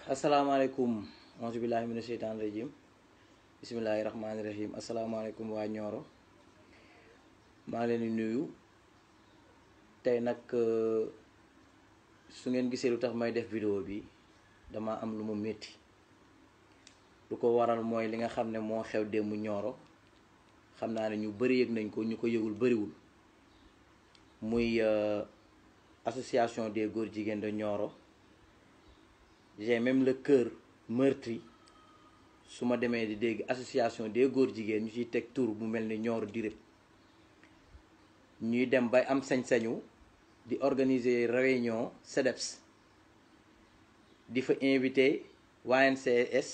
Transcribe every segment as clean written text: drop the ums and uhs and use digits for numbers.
asalaamaaleykum auzu billahi mina sheytaan rajim bismillahi rahmaani rahim asalaamaaleykum waa Nioro maa ngi leen di nuyu tey nag su ngeen gisee lu tax may def vidéo bi dama am lu mu métti lu ko waral mooy li nga xam ne moo xew démb Nioro xam naa ne ñu bëri yëg nañ ko ñu ko yëgul bëriwul muy association des góor jigéen de Nioro. J'ai même le cœur meurtri su ma demee di dégg association des góor jigéen ñu ciy teg tur bu mel ni Nioro Direct ñuy dem bay am sañ-sañu di organiser réunion CDEPS di fa invité YNCS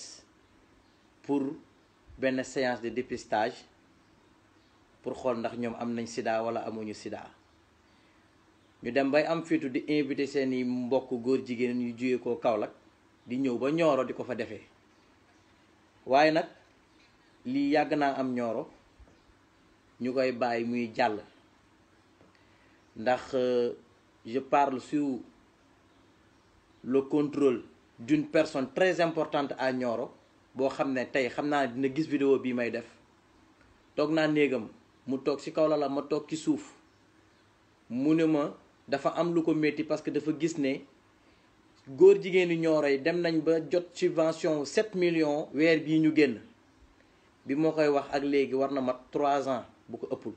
pour benn séance de dépistage pour xool ndax ñoom am nañ sida wala amuñu sida ñu dem bay am fitu di invité seeni mbokk góor jigéen yu jóge ko Kaolack di ñëw ba Nioro di ko fa defee waaye nag lii yàgg naa am Nioro ñu koy bàyyi muy jàll ndax je parle sous le contrôle d'une personne très importante à Nioro boo xam ne tey xam naa dina gis vidéo bii may def toog naa néegam mu toog ci kaw la ma toog ci suuf mu ne ma dafa am lu ko métti parce que dafa gis ne góor jigéenu Nioro yi dem nañ ba jot subvention 7 millions weer bii ñu génn bi moo koy wax ak léegi war na mat 3 ans bu ko ëppul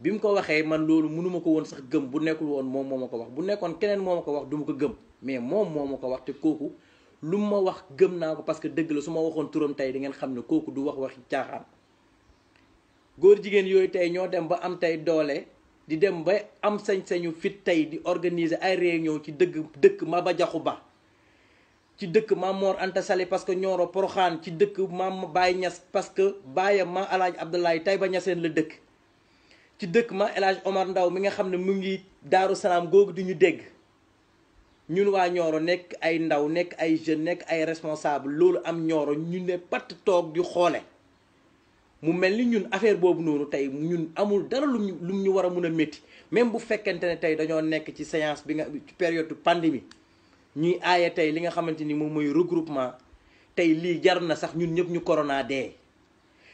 bi mu ko waxee man loolu mënuma ko woon sax gëm bu nekkul woon moom moo ma ko wax bu nekkoon keneen moo ma ko wax du ma ko gëm mais moom moo ma ko wax te kooku lu ma wax gëm naa ko parce que dëgg la su ma waxoon turam tey di ngeen xam ne kooku du waxi caaxaan góor jigéen yooyu tey ñoo dem ba am tey doole di dem ba am sañ-sañu fit tey di organiser ay réunion ci dëkk Maba Jaxu Ba ci dëkk Maam Mor Anta Sali parce que Nioro Poroxaan ci dëkk Maam Baye Niass parce que baayam Maam Alaaji Abdoulaye Taïba Niassène la dëkk ci dëkk Maam El Hadj Omar Ndaw mi nga xam ne mu ngi Daaru Salaam googu di ñu dégg ñun waa Nioro nekk ay ndaw nekk ay jeunes nekk ay responsable loolu am Nioro ñu ne patt toog di xoole mu mel ni ñun affaire boobu noonu tey ñun amul dara lu ñu war a mun a métti même bu fekkente ne tey dañoo nekk ci séance bi nga ci période pandémie ñuy aaye tey li nga xamante ni moom mooy regroupement tey lii jar na sax ñun ñëpp ñu corona dee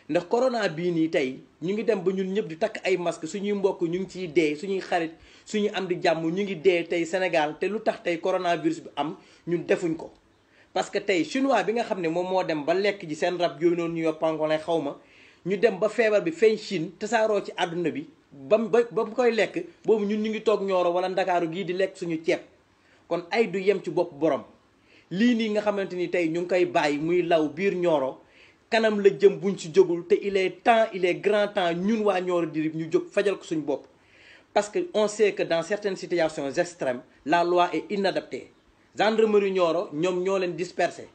ndax corona bii nii tey ñu ngi dem ba ñun ñëpp di takk ay masque suñuy mbokk ñu ngi ciy dee suñuy xarit suñuy am di jàmm ñu ngi dee tey Sénégal te lu tax tey coronavirus bi am ñun defuñ ko parce que tey chinois bi nga xam ne moom moo dem ba lekk ji seen rab yooyu noonu ñu yor pangolin xaw ma ñu dem ba feebar bi feeñ Chine tasaaroo ci àdduna bi ba mu koy lekk boobu ñun ñu ngi toog Nioro wala Ndakaaru gii di lekk suñu ceeb kon ay du yem ci bopp borom lii nii nga xamante ni tey ñu ngi koy bàyyi muy law biir Nioro kanam la jëm buñ ci jógul te il est grand temps ñun waa Nioro Direct ñu jóg fajal ko suñu bopp parce que on sait que dans certaines situations extrêmes la loi est inadaptée gendarmerie Nioro ñoom ñoo leen dispersé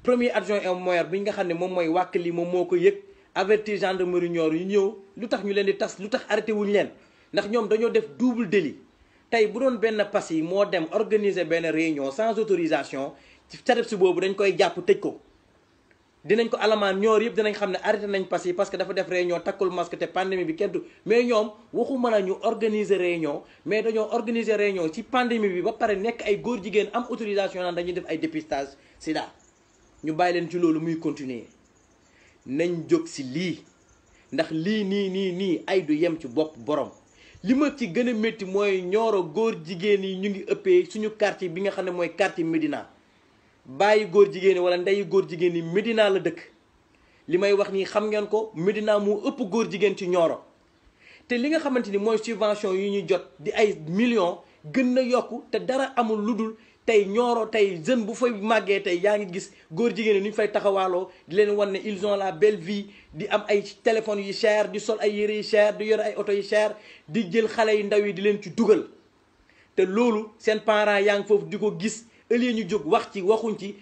premier adjoint au maire bi nga xam ne moom mooy wàkk li moom moo ko yëg avertir gendarmerie Nioro yu ñëw lu tax ñu leen di tas lu tax arrêté wuñu leen ndax ñoom dañoo def double délit tey bu doon benn pass yi moo dem organiser benn réunion sans autorisation ci CDEPS boobu dañ koy jàpp tëj ko dinañ ko alamaan Nioro yëpp dinañ xam ne arrêté nañ pass yi parce que dafa def réunion takkul masque te pandémie bi kenn du mais ñoom waxuma la ñu organiser réunion mais dañoo organiser réunion ci pandémie bi ba pare nekk ay góor jigéen am autorisation naan dañuy def ay dépistage sida ñu bàyyi leen ci loolu muy continuer nañ jóg si lii ndax lii nii ay du yem ci bopp borom li ma ci gën a métti mooy Nioro góor jigéen yi ñu ngi ëppee suñu quartier bi nga xam ne mooy quartier Médina bàyyi góor jigéen yi wala ndeyu góor jigéen yi Médina la dëkk li may wax nii xam ngeen ko Médina moo ëpp góor jigéen ci Nioro te li nga xamante ni mooy subvention yi ñu jot di ay millions gën na yokku te dara amul lu dul tey Nioro tey jeune bu fay màggee tey yaa ngi gis góor jigéen ñi ñu fay taxawaaloo di leen wan ne ils ont la belle vie di am ay téléphones yu cher di sol ay yére yu cher di yor ay oto yu cher di jël xale yu ndaw yi di leen ci dugal te loolu seen parents yaa ngi foofu di ko gis au lieu ñu jóg wax ci waxuñ ci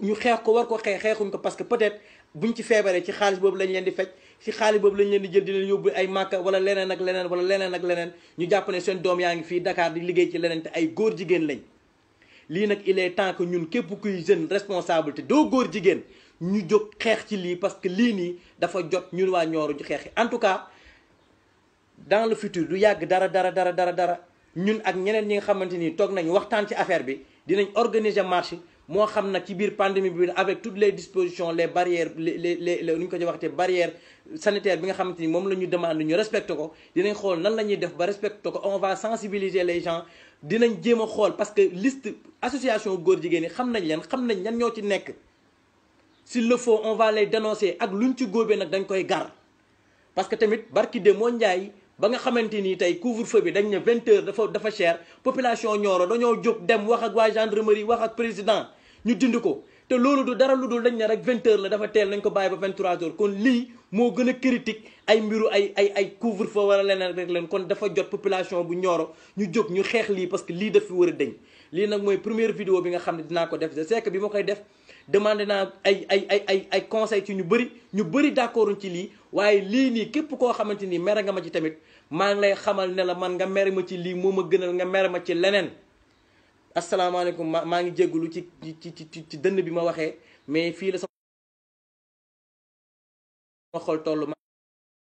ñu xeex ko war ko xeexuñ ko parce que peut-être buñ ci feebaree ci xaalis boobu lañ leen di fecc ci xaalis boobu lañ leen di jël di leen yóbbu ay màkka wala leneen ak leneen wala leneen ak leneen ñu jàpp ne seen doom yaa ngi fii Dakar di liggéey ci leneen te ay góor jigéen lañ lii nag il est temps que ñun képp kuy jeune responsable te doo góor jigéen ñu jóg xeex ci lii parce que lii nii dafa jot ñun waa Nioro ju xeexi en tout cas dans le futur du yàgg dara ñun ak ñeneen ñi nga xamante ni toog nañu waxtaan ci affaire bi dinañ organiser marche moo xam nag ci biir pandémie bi avec toutes les dispositions les barrières les nu ñu ko waxatee barrières sanitaires bi nga xamante ni moom la ñu demande ñu respecté ko dinañ xool nan la ñuy def ba respecté ko on va sensibiliser les gens dinañ jéem a xool parce que liste association góor jigéen ñi xam nañ leen xam nañ ñan ñoo ci nekk s'il le faut on va les dénoncer ak luñ ci góobee nag dañ koy gar parce que tamit barki de moo njaay ba nga xamante ni tey couvre-feu bi dañ ne 20h dafa cher population Nioro dañoo jóg dem wax ak waa gendarmerie wax ak président ñu dindi ko te loolu du dara lu dul dañ ne rek 20h la dafa teel nañ ko bàyyi ba 23h kon lii moo gën a critique ay mbiru ay couvre-feu wala leneen rek leen kon dafa jot population bu Nioro ñu jóg ñu xeex lii parce que lii daf fi war a deñ lii nag mooy première vidéo bi nga xam ne dinaa ko def je sais que bi ma koy def demandé naa ay conseil ci ñu bëri d'accord ci lii waaye lii nii képp koo xamante ni mere nga ma ci tamit maa ngi lay xamal ne la man nga mere ma ci lii moo ma gënal nga mere ma ci leneen asalaamaaleykum maa ngi jégalu ci dënn bi ma waxee mais fii la sama xol toll